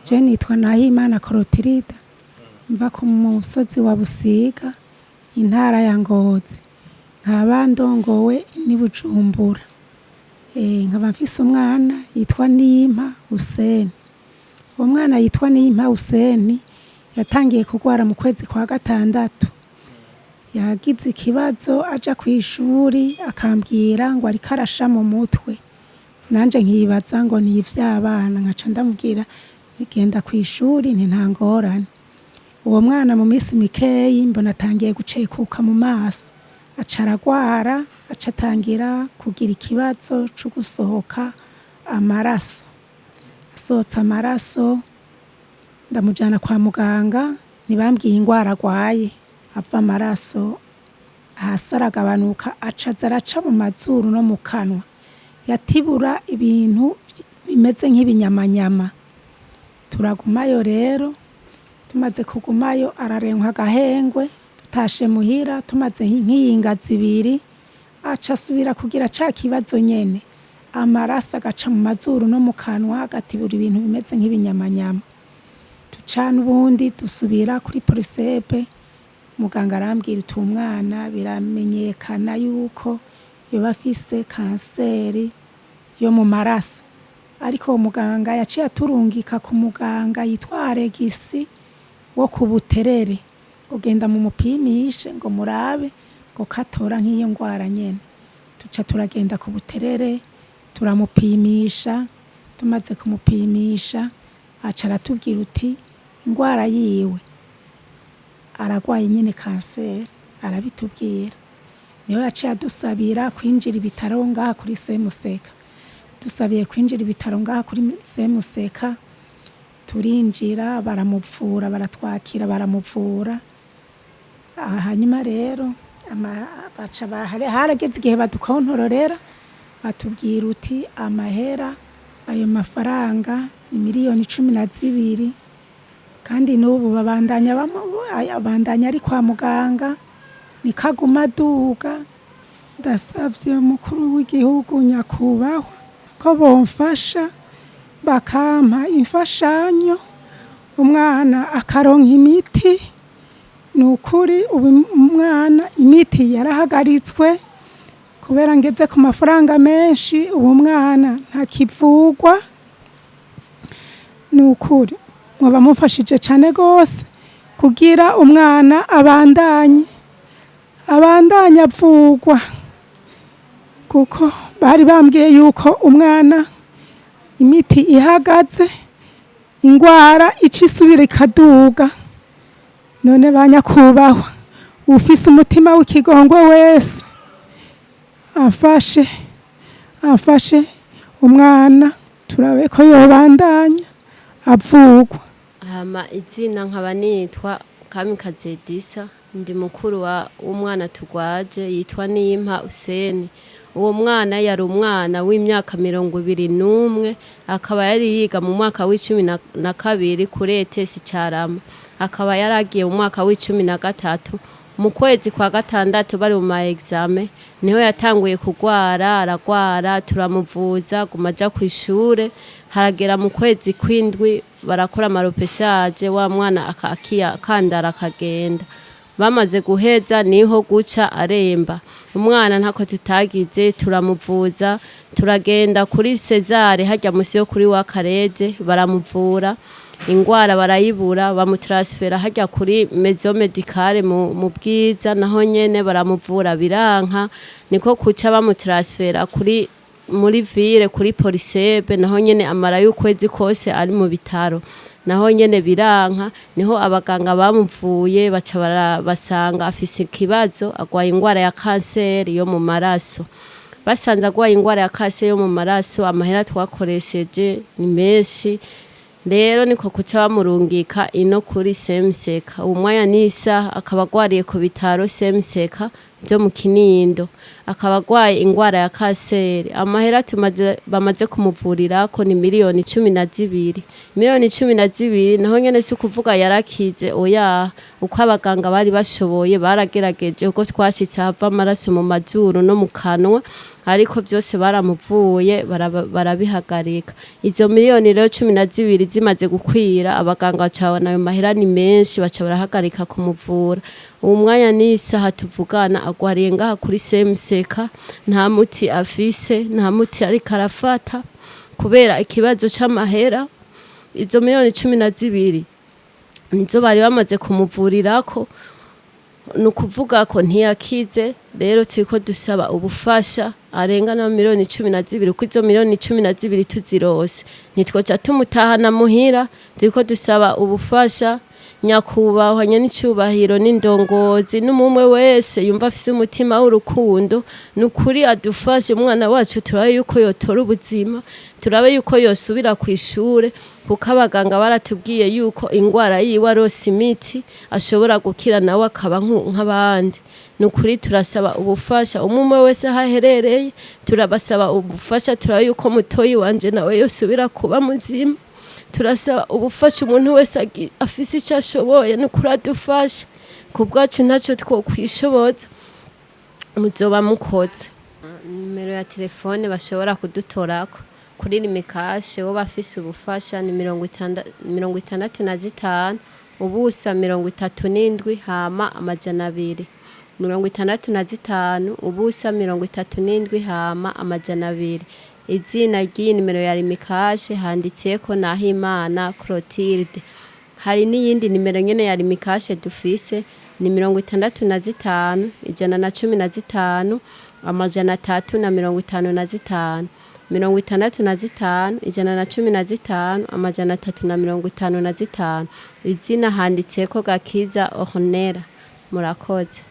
Je nitwa Nahimana Corotirida, mva ku musozi wa Busiga, intara ya Ngozi, nkaba ndongowe n'i Bujumbura. Nkaba mfise umwana yitwa Niyimpa Huseni. Uwo mwana yitwa Niyimpa Huseni yatangiye kugwara mu kwezi kwa gatandatu. Yagize ikibazo aja kw'ishuri, akambwira ngo ariko arasha mu mutwe, nanje nkibaza ngo ni ivy'abana, nkaca ndamubwira genda kw'ishuri, nti nta ngorane. Uwo mwana mu minsi mikeyi mbona atangiye gucekuka mu maso, aca aragwara, aca atangira kugira ikibazo co gusohoka amaraso. Asohotse amaraso, ndamujana kwa muganga, ntibambwiye ingwara agwaye. Ava amaraso hasi aragabanuka, aca aza araca mu mazuru no mu kanwa, yatibura ibintu bimeze nk'ibinyamanyama. Turagumayo rero, tumaze kugumayo ararenka agahengwe. Tutashe muhira, tumaze nk'iyinga zibiri, aca asubira kugira ca kibazo nyene, amaraso agaca mu mazuru no mu kanwa, agatibura ibintu bimeze nk'ibinyamanyama. Tuca n'ubundi dusubira kuri Polisebe. Muganga arambwira uti umwana biramenyekana yuko yoba afise kanseri yo mu maraso. Ariko uwo muganga yaciye aturungika ku muganga yitwa Aregisi wo ku Buterere, ngo genda mumupimishe, ngo murabe ngo katora nk'iyo ngwara nyene. Tuca turagenda ku Buterere, turamupimisha. Tumaze kumupimisha, aca aratubwira uti ingwara yiwe aragwaye nyene kanseri, arabitubwira. Niho yaciye adusabira kwinjira ibitaro ngaha kuri Semuseka. Dusabiye kwinjira ibitaro ngaha kuri Semuseka, turinjira, baramuvura, baratwakira, baramuvura. Hanyuma rero baca harageze igihe badukontororera, batubwira uti amahera, ayo mafaranga ni miliyoni 12, kandi n'ubu babandanya abandanya ari kwa muganga, niko aguma aduga. Ndasavye umukuru w'igihugu, nyakubahwa, ko bomfasha bakampa imfashanyo, umwana akaronka imiti. Ni ukuri ubu umwana imiti yarahagaritswe kubera ngeze ku mafaranga menshi. Ubu mwana ntakivugwa. Ni ukuri mwaba mufashije cane gose kugira umwana abandanye avugwa, kuko bari bambwiye yuko umwana imiti ihagaze ingwara ica isubira ikaduga. None ba nyakubahwa, ufise umutima w'ikigongwe wese afashe umwana, turabe ko yobandanya avugwa. Hama izina nkaba nitwa Kamikazi Edisa, ndi mukuru w'umwana tugwaje yitwa Niyimpa Useni. Uwo mwana yari umwana w'imyaka 21, akaba yari yiga mu mwaka w'12 kuri ETS Carama, akaba yaragiye mu mwaka w'13. Mu kwezi kwa gatandatu bari mu ma examen niho yatanguye kugwara, aragwara, turamuvuza, guma aja kw'ishure. Haragera mu kwezi kw'indwi, barakora ama repêchage, wa mwana akandara akagenda. Bamaze guheza niho guca aremba. Umwana ntako tutagize, turamuvuza, turagenda kuri Cesare harya musi yo kuri wa Kareze, baramuvura, ingwara barayibura, bamutransfera harya kuri maison médicale mu Bwiza, naho nyene baramuvura biranka, niko kuca bamutransfera kuri muri ville kuri Polisebe, naho nyene amara y'ukwezi kose ari mu bitaro, naho nyene biranka. Niho abaganga bamuvuye baca basanga afise ikibazo, agwaye ingwara ya kanseri yo mu maraso. Basanze agwaye ingwara ya kanseri yo mu maraso, amahera twakoresheje ni menshi. Rero niko kuca bamurungika ino kuri Semuseka. Uwo mwanya n'isaha akaba agwariye ku bitaro Semuseka vyo mu Kinindo, akaba agwaye ingwara ya kanseri. Amahera bamaze kumuvurirako ni 12 miliyoni. 12 miliyoni naho nyene si ukuvuga yarakize, oya. Uko abaganga bari bashoboye baragerageje, kuko twashitse hava amaraso mu mazuru no mu kanwa, ariko vyose baramuvuye barabihagarika. Izo miliyoni rero 12 zimaze gukwira, abaganga baca babona ayo mahera ni menshi, baca barahagarika kumuvura. Uwo mwanya n'isaha tuvugana agwariye ngaha kuri Semuseka, nta muti afise, nta muti ariko arafata kubera ikibazo c'amahera. Izo 12 miliyoni nizo bari bamaze kumuvurirako, ni ukuvuga ko ntiyakize. Rero turiko dusaba ubufasha arenga na 12 miliyoni, kuko izo 12 miliyoni tuzirose ntitwoca tumutahana muhira. Turiko dusaba ubufasha nyakubahwa nyenicubahiro n'indongozi n'umumwe wese yumva afise umutima w'urukundo, ni ukuri adufashe umwana wacu, turabe yuko yotora ubuzima, turabe yuko yosubira kw'ishure, kuko abaganga baratubwiye yuko ingwara yiwe arose imiti ashobora gukira, nawe akaba nk'abandi. Ni ukuri turasaba ubufasha umwe wese aho aherereye, turabasaba ubufasha, turabe yuko mutoyi wanje nawe yosubira kuba muzima. Turasaba ubufasha umuntu wese afise ico ashoboye, ni ukuri adufashe, ku bwacu ntaco twokwishoboza, muzoba mukoze. Nimero ya telefone bashobora kudutorako kuri Lumicash, wo bafise ubufasha, ni 65 0 37 hama 200, 65 0 37 hama 200. Izina ry'iyi nimero ya Lumicash handitseko Nahimana Clotilde. Hari n'iyindi nimero nyene ya Lumicash dufise, ni 65 115 355, 65 115 355. Izina handitseko Gakiza Ornella. Murakoze.